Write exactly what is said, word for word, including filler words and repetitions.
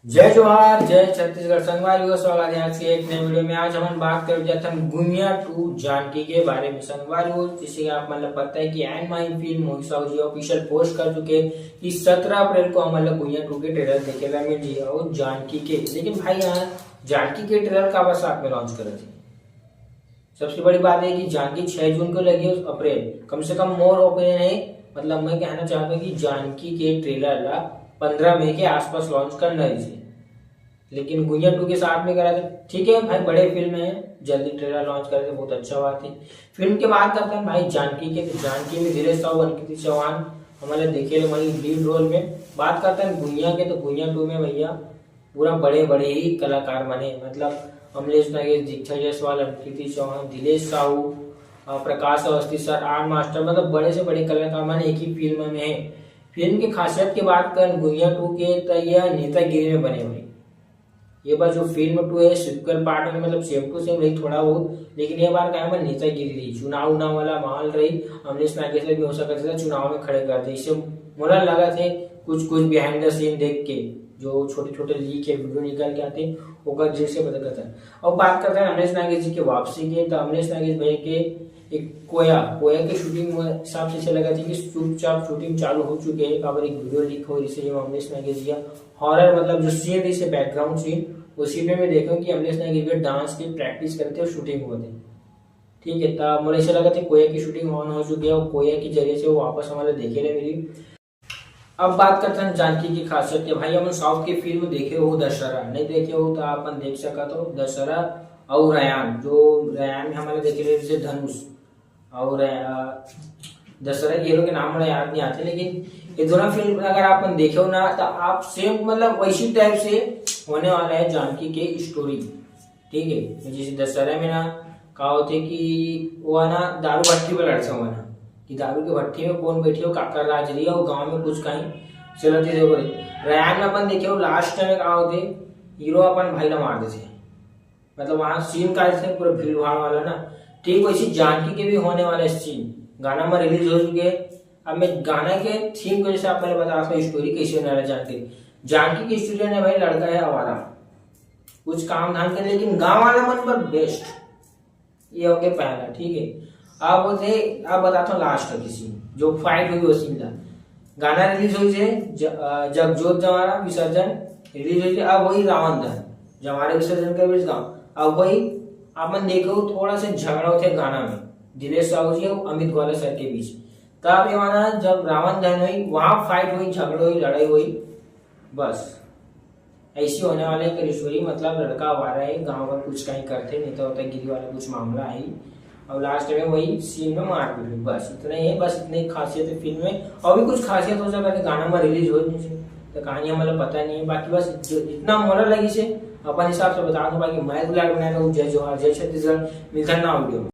जय जोहार, जय छत्तीसगढ़। संगवारी हो, स्वागत है आज के एक नए वीडियो में। आज हमन बात करब जाथन गुइयां टू जानकी के बारे में। संगवारी हो, जैसे कि आप मन ल पता है कि एन माही फिल्म मोहित साहू जी ऑफिशियल पोस्ट कर चुके हैं कि सत्रह अप्रैल को हमन ल गुइयां टू के ट्रेलर देखे ला मिल जी और जानकी के। लेकिन भाई, यहाँ जानकी के ट्रेलर का बस आप में लॉन्च करत है। सबसे बड़ी बात है कि जानकी छह जून को लगी है, अप्रैल। कम से कम मोर ओपिनियन है, मतलब मैं कहना चाहता हूँ कि जानकी के ट्रेलर ला पंद्रह मई के आसपास लॉन्च करना रहिसे, लेकिन गुइयां टू के साथ में करा दे। ठीक है भाई, बड़े फिल्म है, जल्दी ट्रेलर लॉन्च करे तो बहुत अच्छा बात है। फिल्म के बात करते हैं भाई जानकी के, तो जानकी में धीरेश साहू, अनिकृति चौहान हमारे देखे ले भाई लीड रोल में। बात करते हैं गुइयां के, तो गुइयां टू में भैया पूरा बड़े बड़े ही कलाकार बने, मतलब अमलेश नागेश, दीक्षा जायसवाल, अनिकृति चौहान, धीरेश साहू, अ, प्रकाश अवस्थी सर, आर मास्टर, मतलब बड़े से बड़े कलाकार बने एक ही फिल्म में है। फिल्म की खासियत की बात करें गुइयां टू के, तो यह नेतागिरी में बने हुए। ये बार जो फिल्म टू है, सिक्वल पार्ट में, मतलब सेम टू सेम रही थोड़ा बहुत, लेकिन ये बार का है नेतागिरी रही, चुनाव उनाव वाला माहौल रही। अमलेश नागेश भी हो सकता है चुनाव में खड़े कर दे, इससे मोला लगा थे कुछ कुछ बिहाइंड द सीन देख के, जो छोटे छोटे लीक है, वीडियो निकाल के आते, ओकर जैसे पता करता है। अब बात करते हैं अमलेश नागेश जी की वापसी के, तो अमलेश नागेश भैया के एक कोया, कोया की शूटिंग हिसाब से लगा थी कि चुपचाप शूटिंग चालू हो चुके हैं। काबर एक वीडियो लीक हो, जिससे ये अमलेश नागेश जी हॉरर, मतलब जो सीन रही से बैकग्राउंड सीन, उसी में मैं देखा कि अमलेश नागेश जी डांस की प्रैक्टिस करते और शूटिंग होते। ठीक है, तब मुझे ऐसा लगा था कोया की शूटिंग ऑन हो चुकी है और कोया के जरिए से वो वापस हमारे देखे ले मिली। अब बात करते हैं जानकी की खासियत के। भाई, हम साउथ की फिल्म देखे हो दशहरा, नहीं देखे हो तो अपन देख सका तो दशहरा और रयान। जो रयान में हमारे देखे ले जैसे धनुष और, अ, दशहरा, ये लोग के नाम मुझे याद नहीं आते, लेकिन ये दोनों फिल्म अगर आप देखे हो ना तो आप सेम मतलब वैसी टाइप से होने वाला है जानकी के स्टोरी। ठीक है, तो जैसे दशहरा में ना का होते कि वो है ना दारू भट्टी पे लड़ते हुए ना कि दारू के भट्टी में कौन बैठे हो, काकर राज रही हो, गांव में कुछ कहीं चलती देखो। रयान में अपन देखे हो लास्ट में का होते, हीरो अपन भाई ला मार देते हैं, मतलब वहाँ सीन का जैसे पूरा भीड़ भाड़ वाला ना। ठीक वैसे जानकी के भी होने वाला सीन, गाना में रिलीज हो चुके हैं। अब मैं गाना के थीम को जैसे आप पहले बता सकते स्टोरी कैसे होने वाला जानकी। जानकी की स्टोरी है भाई, लड़का है आवारा, कुछ काम धाम के, लेकिन गांव वाला मन पर बेस्ट। ये हो गया पहला। ठीक है, अब होते, अब बताता हूँ लास्ट की सीन, जो फाइट हुई वो सीन था। गाना रिलीज हुई थे ज-, अ, जगजोत जवारा विसर्जन रिलीज हुई थी। अब वही रावण दहन, जवारे विसर्जन का बीच गाँव। अब वही अपन देखो थोड़ा सा झगड़ा होते गाना में दिनेश साहू जी और अमित ग्वाला सर के बीच। तब ये माना जब रावण दहन हुई, वहाँ फाइट हुई, झगड़ा हुई, लड़ाई हुई, बस ऐसी होने वाले एक स्टोरी। मतलब लड़का आवारा है, गांव का कुछ कहीं करते, नेता होता गिरी वाला कुछ मामला है और लास्ट में वही सीन में मारपीट हुई। बस इतना ही है, बस इतनी खासियत है फिल्म में। और भी कुछ खासियत हो सकता है गाना में रिलीज हो, तो कहानी हमें पता नहीं है। बाकी बस जो इतना मोरल लगी से अपन हिसाब से बता दो। बाकी मैं गुलाल बनाए रहूँ। जय जोहार, जय छत्तीसगढ़। मिलता ना वीडियो में।